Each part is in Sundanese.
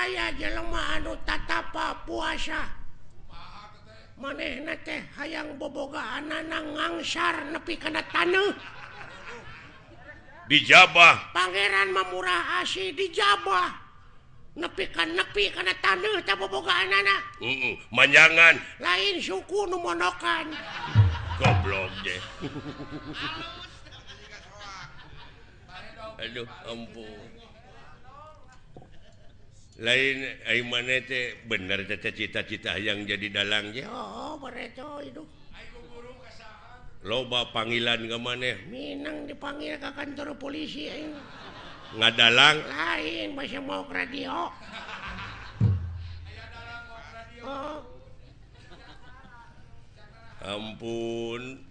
Aya jelema anu tatapa puasa. Manehna teh hayang bobogaanana ngangsar nepi kana taneuh. Dijabah. Pangeran mah murah asih dijabah. Nepi kana taneuh teh bobogaanana. Heeh, manjangan. Lain suku nu monokan. Goblok deh. Aduh, ampun. Lain ai maneh teh bener teh cita-cita hayang jadi dalang ge. Oh, bareto hidup. Loba panggilan ka maneh. Minang dipanggil ka kantor polisi aing. Ngadalang lain masih mau ke radio. Oh. Ampun.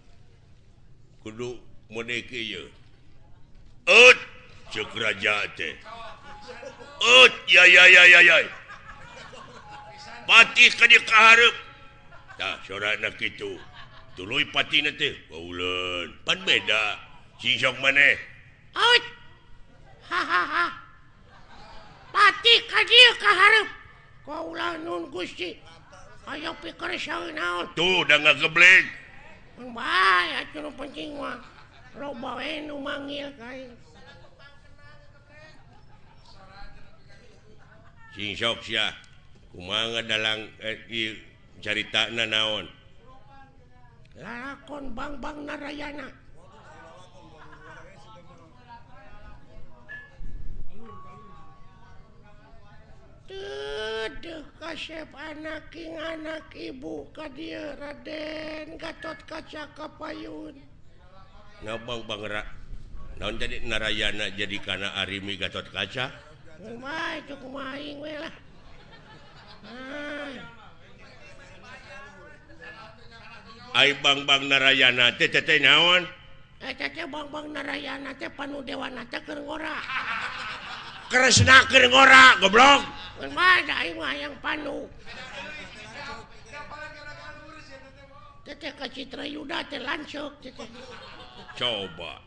Kudu mode kieu. Eut ceuk raja teh. Ut ya ya ya ya ya. Patih ka dieu kahareup. Tah sorana kitu. Tuluy patina teh bauleun. Pan beda. Sing sok maneh. Ut. Ha ha ha. Patih ka dieu kahareup. Kaula nun Gusti. Ayo pikir saeun naon. Tuh da ngagebleng. Mun bae atuh nu penting mah. Loba we nu manggil ka aing. Sing sok sia kumaha dalang ieu caritana naon? Lalakon Bangbang Narayana. Teuh kasep anak king anak ibu ka dieu Raden Gatot Kaca Kapayun. Ngabang Bang naon jadi Narayana jadi kana Arimi Gatot Kaca? Kumaha itu kumaha aing we lah. Ai Bangbang Narayana teh teh naon? Eta teh Bangbang Narayana teh panu dewana teh keur ngora. Kresna keur ngora goblok. Kumaha da aing mah hayang panu. Teh teh ka Citra Yuda teh lanceuk teh. Coba.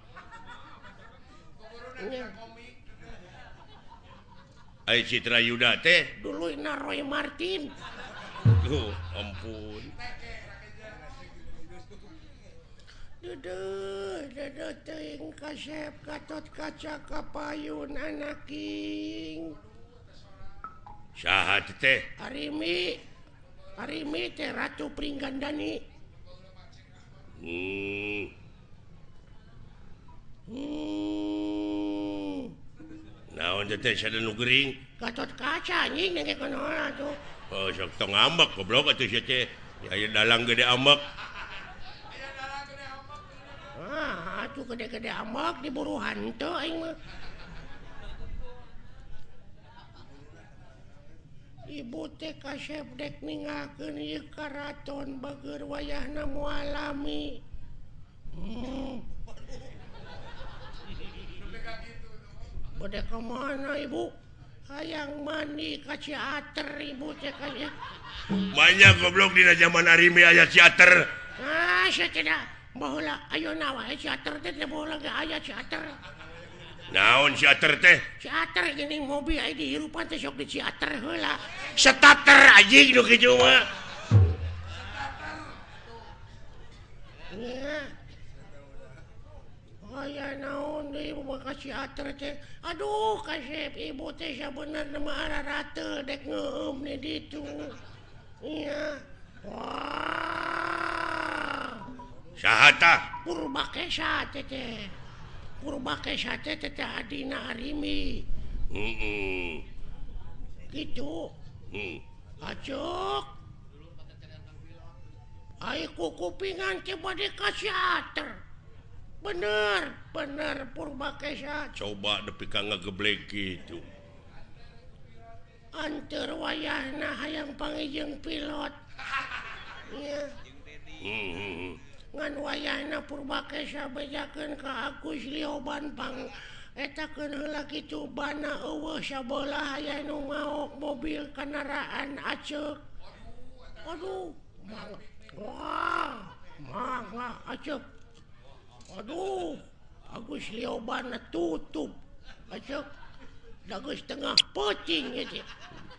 Ai Citra Yuda teh duluyna Roy Martin. Duh, ampun. Duduh, duduh teuing kasep Gatot Kaca Kapayun anaking. Saha teh? Arimi. Arimi teh Ratu Pringgandani. Naon teh sada nu gering? Gatot Kaca anjing nengke kono atuh. Oh, sok tong ambek goblok atuh sia teh. Aya dalang gede ambek. Ah, atuh gede-gede ambek diburu hantu aing mah. Ibu teh kasep dek ninggalkeun ieu karaton bageur wayahna moal lami. Bade ka mana ibu? Hayang mandi ka Ciater ibu teh ka. Banyak goblok dina zaman Arimi aya Ciater. Ah, sia tidak. Baheula ayeuna wae Ciater teh teh baheula ge aya Ciater. Naon Ciater teh? Ciater geuning mobil aya dihirupan teh sok di Ciater heula. Starter anjing nu kitu mah. Nya. Aya naon deui ibu mah ka Ciater teh. Aduh kasep ibu teh sabenerna mah ararate dek ngeueum di ditu. Iya. Wah. Saha tah? Purbakesa teh teh. Purbakesa teh teh adina Arimi. Heeh. Kitu. Acuk. Ai kukupingan teh bade ka Ciater. Bener, bener Purbakesa. Coba nepi ka ngageblek kitu. Anteur wayahna hayang panggih pilot. Iya. Ngan wayahna Purbakesa bejakeun ka Agus Lioban pang etakeun heula kitu bana eueuh sabelah aya nu maok mobil kendaraan aceuk. Aduh, mangga. Wah, mangga aceuk. Aduh, Agus Lioban tutup. Aceuk. Dagus tengah peuting ieu teh.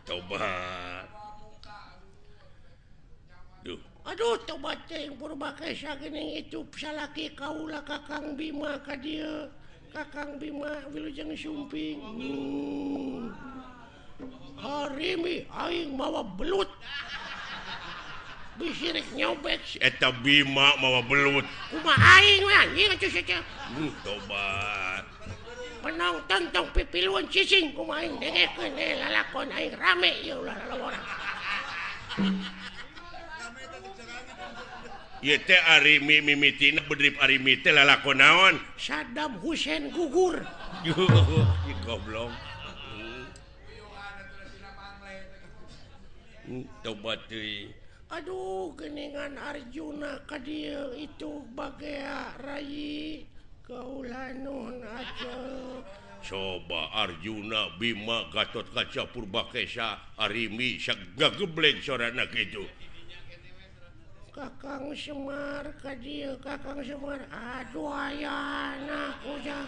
Tobat. Duh. Aduh tobat teh Purbakesa geuning itu salaki kaula Kakang Bima ka dieu. Kakang Bima wilujeng sumping. Harimi aing mawa belut. Bisirik nyobek si eta Bima mawa belut. Kumaha aing we anjing atuh sia. Tobat. Penonton tong pipiluan cicing kumaha aing dengekeun lalakon aing rame ieu ulah lalawara. Ieu teh Arimi mimitina bedrip Arimi teh lalakon naon? Saddam Hussein gugur. Ih goblok. Tobat teuing. Aduh geuningan Arjuna ka dieu itu bagea rayi kaula nuhun aceu. Coba Arjuna Bima Gatotkaca Purbakesa Arimi sagagebleng sorana kitu. Kakang Semar ka dieu Kakang Semar aduh ayana ujang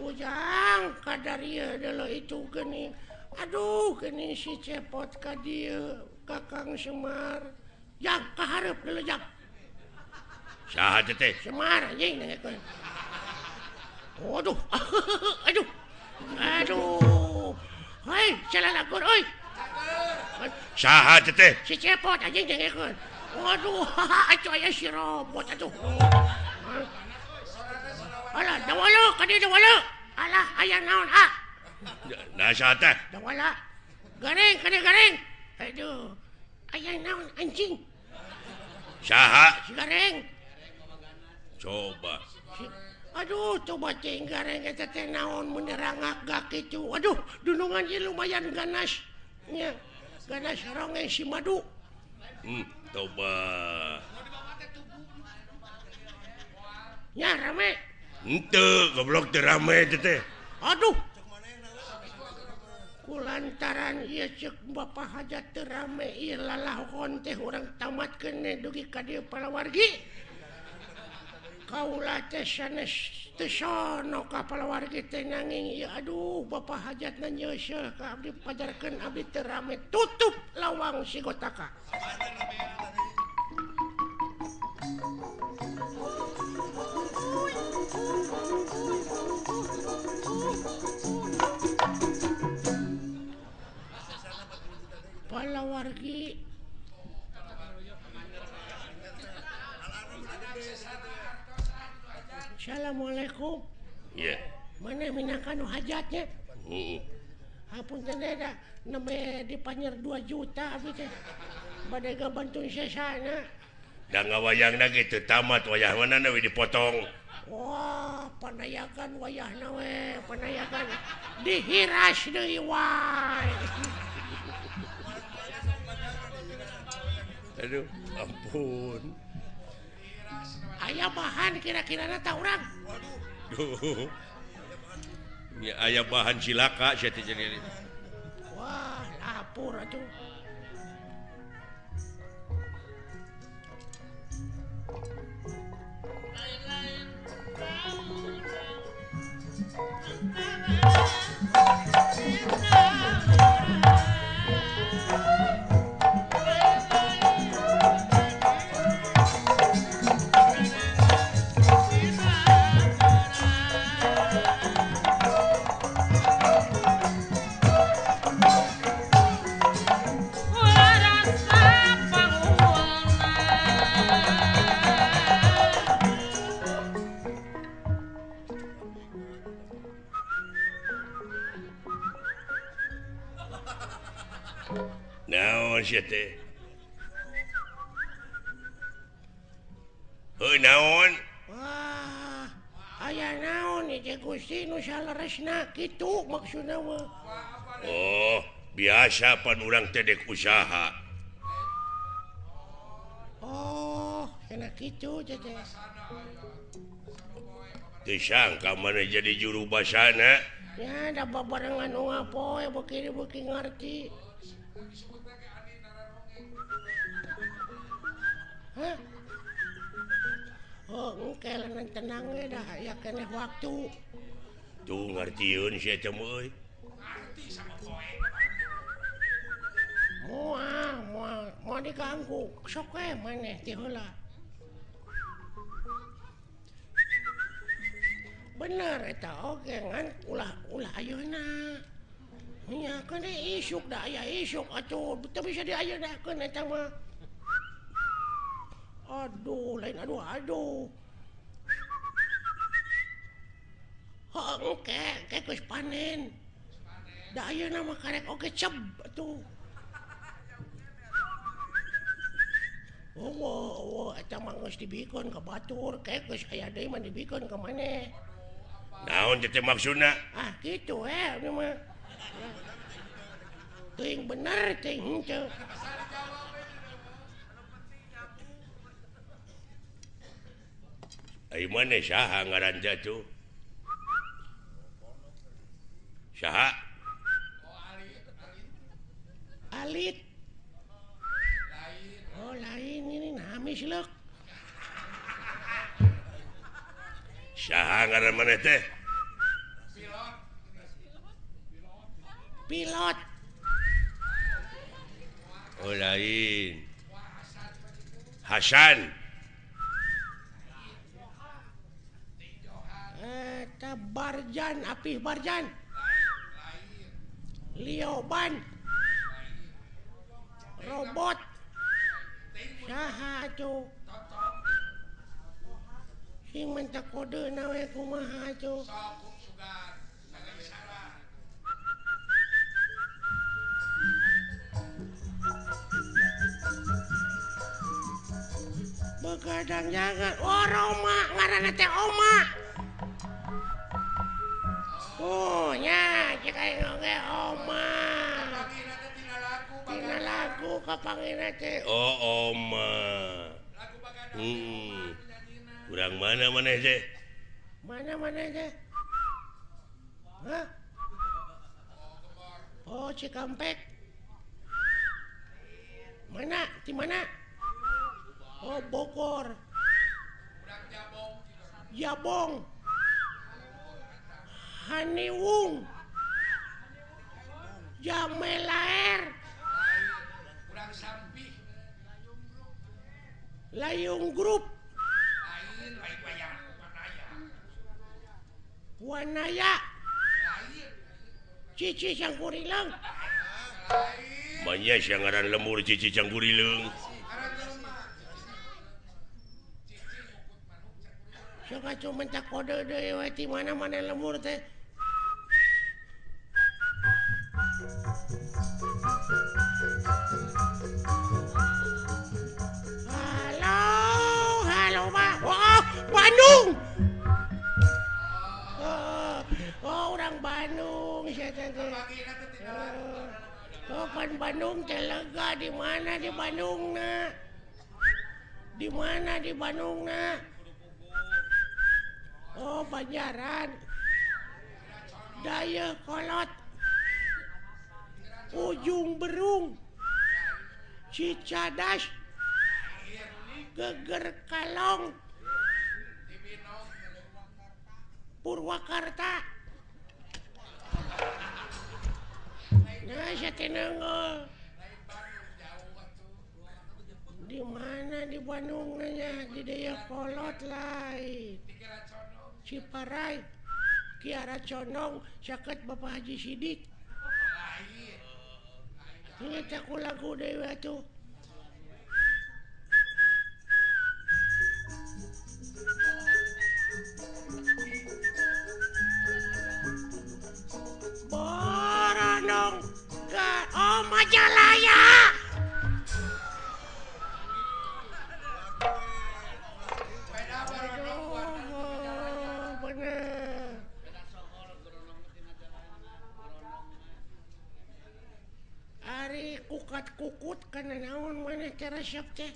ujang kadarieu deuleu itu geuning aduh geuning si Cepot ka dieu Kakang Semar jang kahareup deuleu jang saha teh Semar anjing dengekeun. Waduh aduh aduh hei salalakon euy saha teh si Cepot anjing dengekeun. Waduh atuh aya si robot atuh. Alah dawala ka dieu dawala alah aya naon ah nah saha teh dawala gareng ka dieu gareng aduh aya naon anjing saha si gareng coba aduh coba cing gareng eta teh naon mun rangak gak kitu aduh dunungan ieu lumayan ganas nya ganas rongeng si madu. Coba nya rame henteu goblok teu rame teh aduh kulantaran ieu ceuk Bapak Hajat teu rame ieu lalakon teh urang tamatkeun dugi ka dieu palawargi kaula teh sanes teu sono ka palawargi teh nanging ieu aduh Bapak Hajatna nyeuseuh ka abdi pajarkeun abdi teu rame tutup lawang sigotaka. Palawargi Assalamualaikum. Iya. Yeah. Mana minangka nu hajatnya? Heeh. Hapunten da nembe dipanyer 2 juta abdi teh. Bade gabantuan sesana. Da ngawayangna ge teu tamat wayah mana we dipotong. Wah, panayagan wayahna we, panayagan dihiras deui wae. Aduh, ampun. Aya bahan kira-kirana ta urang. Waduh. Ya aya bahan cilaka sia teh jadi. Wah, lapur atuh. Naon sia teh? Heuh naon? Wah, aya naon ieu teh Gusti nu saleresna kitu maksudna mah. Oh, biasa pan urang teh dek usaha. Oh, cenah kitu teh. Teu sangka maneh jadi juru basana. Ya, da babarengan nu ngapoe beuki-beuki ngarti. Hah? Oh, engke lanan tenang we dah aya keneh waktu. Tuh ngartieun sia teh mah euy. Ngarti sama poe. diganggu. Sok we maneh ti heula. Bener eta oge ngan ulah ayeuna. Nya keun isuk da aya isuk atuh teu bisa diayenakeun eta mah. Aduh, lain aduh aduh. Heuh engke engke geus panen. Da ayeuna mah karek oge ceb atuh. Oh, eta mah geus dibikeun ka batur, ke geus aya deui mah dibikeun ka maneh. Naon teh maksudna? Ah, kitu we ieu mah. Teuing bener teuing henteu. Ai maneh saha ngaran teh atuh? Saha? Alit. Oh lain ini nami silek. Saha ngaran maneh teh? Pilot. Oh lain. Hasan. Eta Barjan, Apih Barjan. Lioban. Robot. Saha atuh? Sing minta kode na we kumaha atuh? Begadang jangan. Oh Roma, ngaranna teh Oma. Oh nya cek aing oge Oma. Tina lagu kapangina teh. Oh Oma. Urang mana maneh teh? Mana maneh teh? Hah? Oh Cikampek. Mana? Di mana? Oh Bogor. Jabong. Haniwung. Jamelaer. Layung Group. Wanaya. Cici Cangkurileung. Manya sia ngaran lemur Cici Cangkurileung. Sok atuh minta kode deui we ti mana-mana lemur teh. Halo, halo Pak. Oh, Bandung. Oh, orang Bandung sia teh. Oh, pan Bandung teh lega di mana di Bandungna? Di mana di Bandungna? Oh, Banjaran. Dayakolot. Ujung Berung. Cicadas. Geger Kalong. Purwakarta. Nah, saya tenang. Di mana di Bandung nanya? Di Dayakolot lain. Ciparai, Kiara Condong, caket Bapak Haji Sidik. Ini aku lagu dewa tuh. Boronong ke oh Majalaya. Ari kukat-kukut kana naon maneh teh resep teh?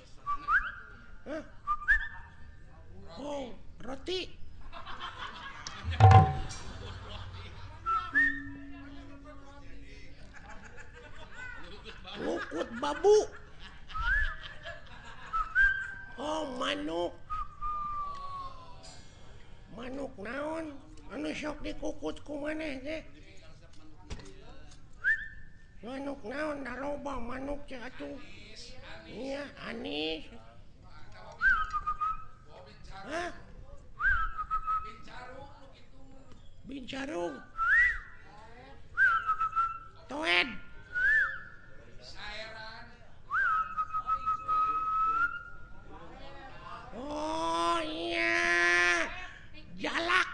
Hah? Oh, roti. Lukut babu. Oh, manuk. Manuk naon? Anu sok dikukut ku maneh teh? Manuk naon da loba manuk teh atuh. Iya, Anis. Hah? Bincarung. Toed. Oh iya. Jalak.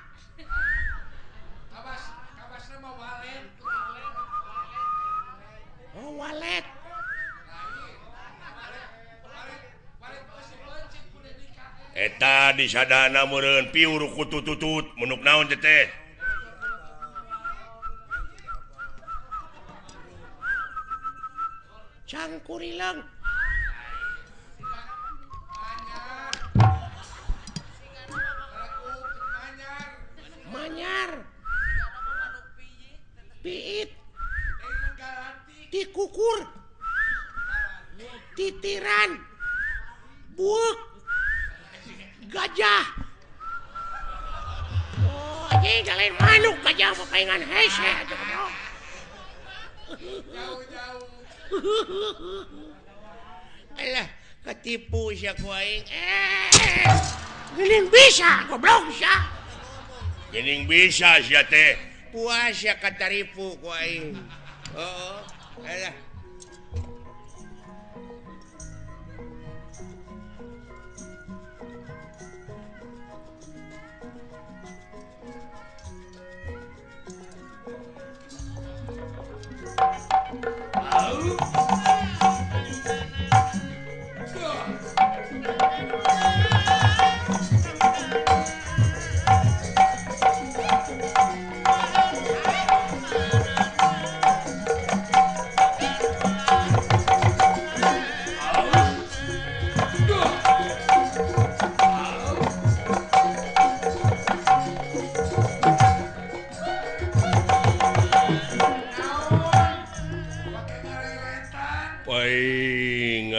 Kabasna mah walet. Oh, walet. Eta di sadana meureun piur kutututut menuk naon teh teh. Cangkurileung. Manyar. Piit. Tikukur. Titiran. Buuk. Gajah. Oh, anjing lain manuk gajah mah paingan hese atuh goblok. Jauh-jauh. Alah, ketipu sia ku aing. Geuning bisa goblok sia. Geuning bisa sia teh. Puas sia kataripu ku aing. Heeh. Alah.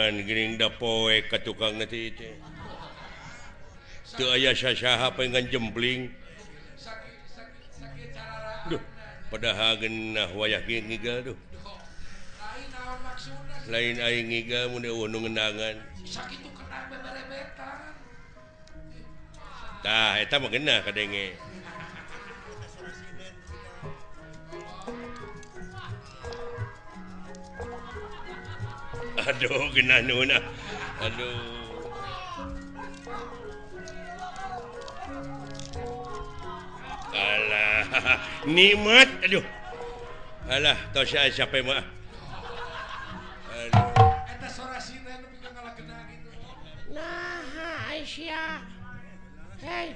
Geuning da poe ka tukang teh teh. Teu aya sasaha paingan jempling. Duh, padahal geunah wayah kieu ngigal duh. Lain aing ngigal mun eueuh nu ngendangan. Sakitu kenang beberebetan. Tah eta mah geunah kadenge. Aduh, genah nuhun ah. Aduh. Alah, nikmat aduh. Alah, tos aya sape mah. Aduh. Eta sora sinden nu pikeun ngalageuna gitu. Nah, Aisyah. Hei.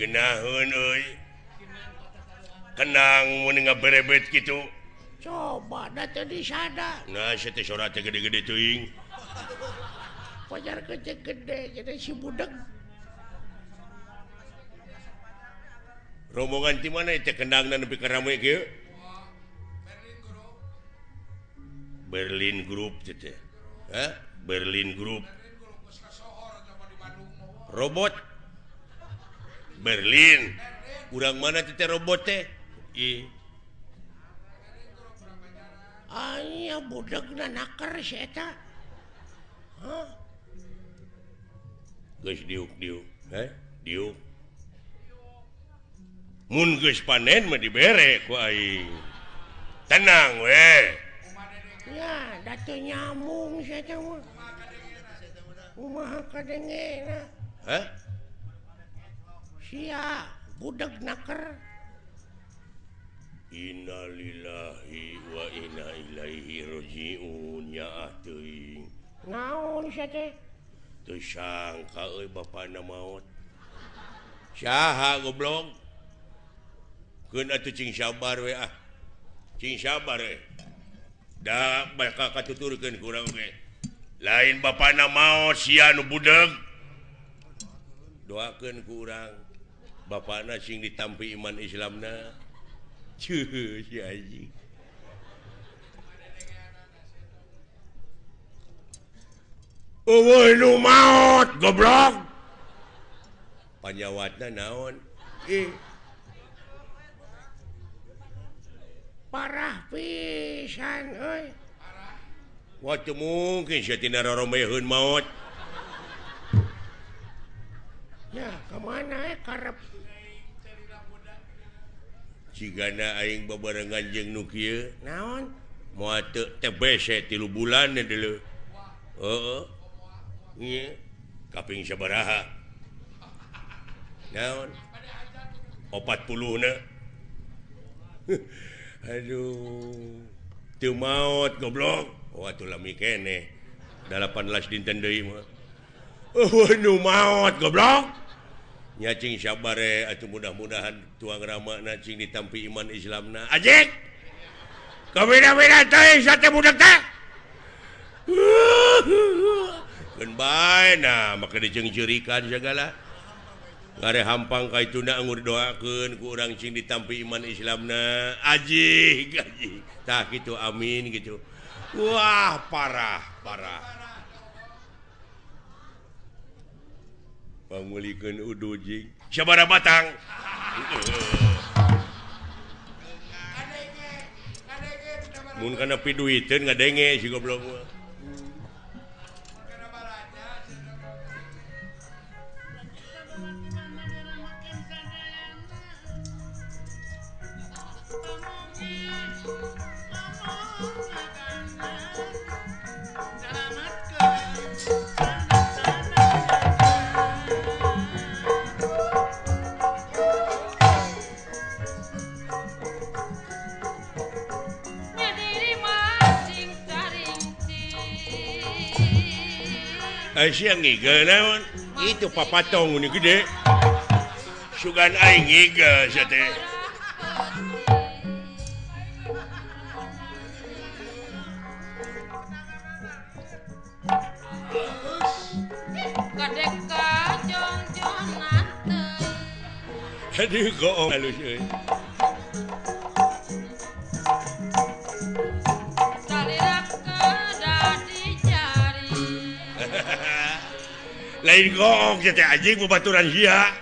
Geunaheun euy. Kenang mun ngaberebet kitu. Coba da teu disada. Nah, sia teh sora teh gede-gede teuing. Pajar gede-gede jadi si budeg. Rombongan ti mana teh kendangna nepi ka rame kieu? Berlin Group. Berlin Group teh teh. Hah? Berlin Group. Robot. Berlin. Urang mana teh robot teh? Ih. Aya budegna naker si eta. Hah? Geus diuk-diuk, heh? Diuk. Mun geus panen mah dibere ku aing. Tenang we. Ya, da teu nyambung si eta mah. Kumaha kadengena? Hah? Sia budeg naker. Innalillahi wa inna ilaihi rajiun ya teuing. Naon sia teh? Teu sangka euy bapana maot. Saha goblok? Keun atuh cing sabar we ah. Cing sabar we. Da bakal katuturkeun ku urang ge. Lain bapana maot sia nu budeg. Doakeun ku urang bapana sing ditampi iman Islamna. Cuh, si anjing. Eueuh nu maot goblok. Panyawatna naon? Ih. Parah pisan euy. Wah teu mungkin sia tina roromeheun maot. Ya ka mana karep jigana aing babarengan jeung nu kieu naon moal teu TBC 3 bulan deuleu. Heeh. Ieu kaping sabaraha? Naon? 40 na. Aduh. Teu maot goblok. Oh atuh lami keneh. 18 dinten deui mah. Oh nu maot goblok. Nya cing sabar atuh mudah-mudahan tuang ramana cing ditampi iman Islamna. Ajik. Kabeda-beda teh sate budak teh. Keun bae nah make diceungceurikan sagala. Ngare hampang ka ituna anggur doakeun ku urang cing ditampi iman Islamna. Ajik, ajik. Tah kitu amin gitu. Wah, parah, parah. Pangulikeun udu jing. Sabaraha batang? Mun kana piduiteun ngadenge si goblok mah. Siang ngigel naon? Itu papatong ini gede. Sugan aing ngigel sia teh. Aduh goong halus euy. Lain goong sia teh anjing babaturan sia.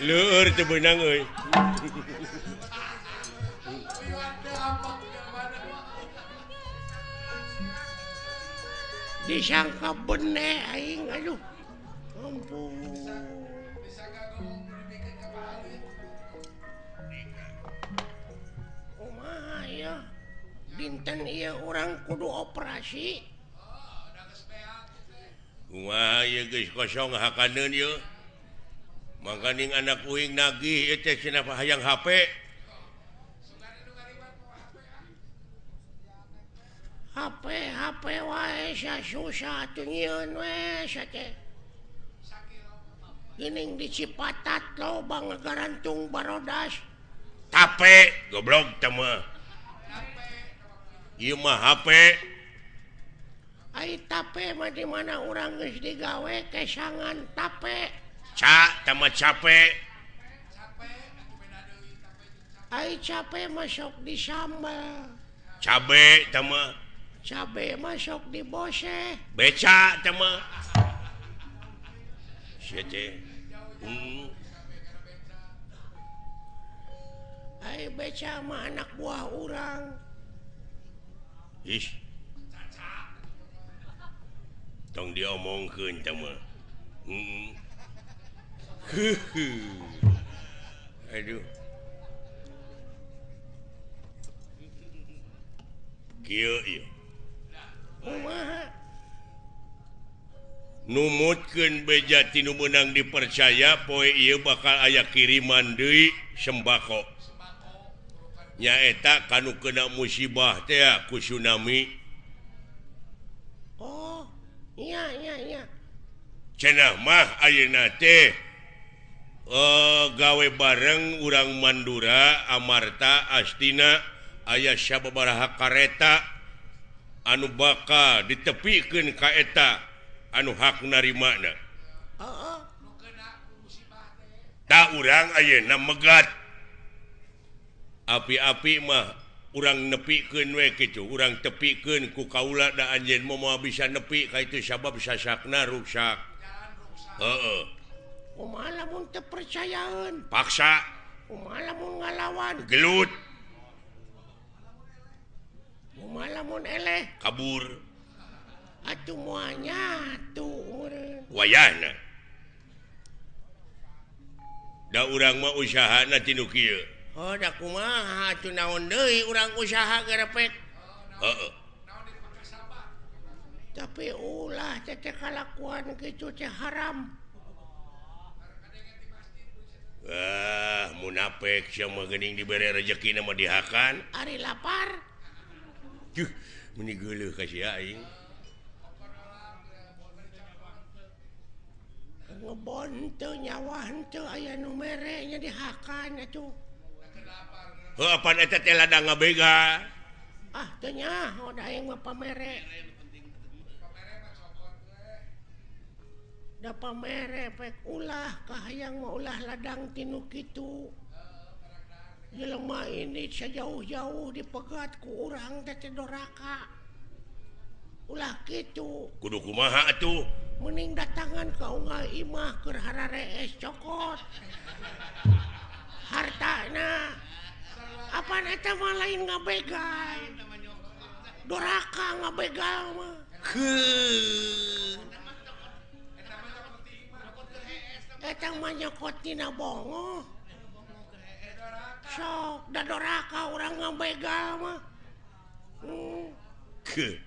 Leur teu beunang euy. Disangka bene aing aduh. Ampun. Kumaha ya? Dinten ieu urang kudu operasi. Kumaha ieu geus kosong hakaneun ieu. Makaning anak uing nagih ieu teh cenah hayang HP. HP HP wae sia susah atuh nyieun we sia teh. Geuning di Cipatat loba ngagarantung barodas. Tape goblok teh mah. Ieu mah HP. Ai tape mah di mana urang geus digawe kesangan tape. Ca tama capek. Ai capek masuk di sambal. Cabe tama. Cabe masuk di bose. Beca tama. Sia teh. Ai beca mah anak buah urang. Ih. Tong diomongkeun tama. Aduh. Kieu ieu. Kumaha? Numutkeun beja ti nu meunang dipercaya poe ieu bakal aya kiriman deui sembako. Nyaeta kanu kena musibah teh ku tsunami. Oh, iya iya iya. Cenah mah ayeuna teh gawe bareng urang Mandura Amarta Astina aya sababaraha kareta anu bakal ditepikeun ka eta Anu hak narimana. Heeh. Tak urang ayeuna megat. Api-api mah urang nepikeun we kitu, urang tepikeun ku kaula da anjeun moal bisa nepi ka itu sabab sasakna ruksak. Heeh. Kumaha lamun teu percayaeun? Paksa. Kumaha lamun ngalawan? Gelut. Kumaha lamun eleh? Kabur. Atuh moal nyatu meureun. Wayahna. Da urang mah usahana ti nu kieu. Oh, da kumaha atuh naon deui urang usaha gerepek. Heeh. Tapi ulah teh kalakuan kitu teh haram. Ah, munafik sia mah geuning dibere rejeki mah dihakan. Ari lapar. Juh, meuni geuleuh ka sia aing. Ngebon teu nyawa henteu aya nu mere nya dihakan atuh. Heuh, apan eta teh ladang ngabega. Ah, teu nyaho da aing mah pamere. Da pamere pek ulah kahayang mah ulah ladang tinu kitu. Jelema ini sejauh-jauh dipegat ku urang teh teh doraka. Ulah kitu. Kudu kumaha atuh? Mending datangan ka unggal imah keur hararees cokot. Hartana. Apaan eta mah lain ngabegal. Doraka ngabegal mah. Heuh. Eta mah nyokot tina bongoh. Sok da doraka urang ngabegal mah. Ke.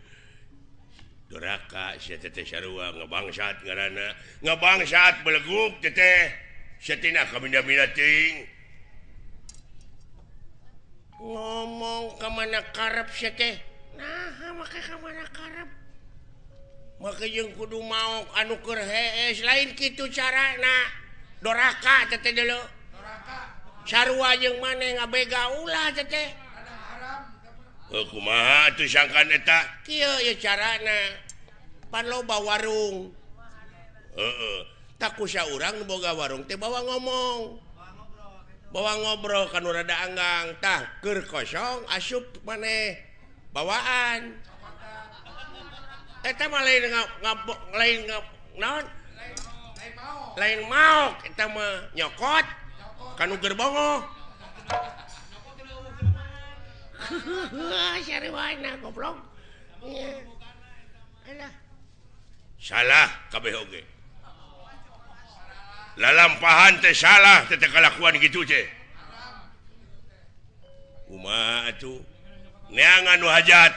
Doraka sia teh sarua ngabangsat ngaranna. Ngabangsat beleguk teh. Sia tina kabina-bina teuing. Ngomong ka mana karep sia teh? Naha make ka mana karep? Make jeung kudu maok anu keur hees lain kitu carana. Doraka teh deuleu. Doraka. Sarua jeung maneh ngabega ulah teh. Heuh kumaha atuh sangkan eta? Kieu ye carana. Pan loba warung. Heeh. Tak kusa urang nu boga warung teh bawa ngomong. Bawa ngobrol ka nu rada anggang. Tah keur kosong asup maneh bawaan. Eta mah lain lain naon? Lain maok eta mah nyokot ka nu keur bongoh. Sarwana goblok. Alah. Salah kabeh oge. Lalampahan teh salah teh kalakuan kitu teh. Kumaha atuh? Neangan nu hajat.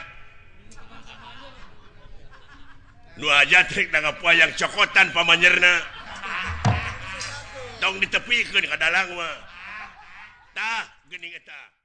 Nu hajat rek nangapoayang cokotan pamanyerna. Tong ditepikeun ka dalang mah. Tah geuning eta.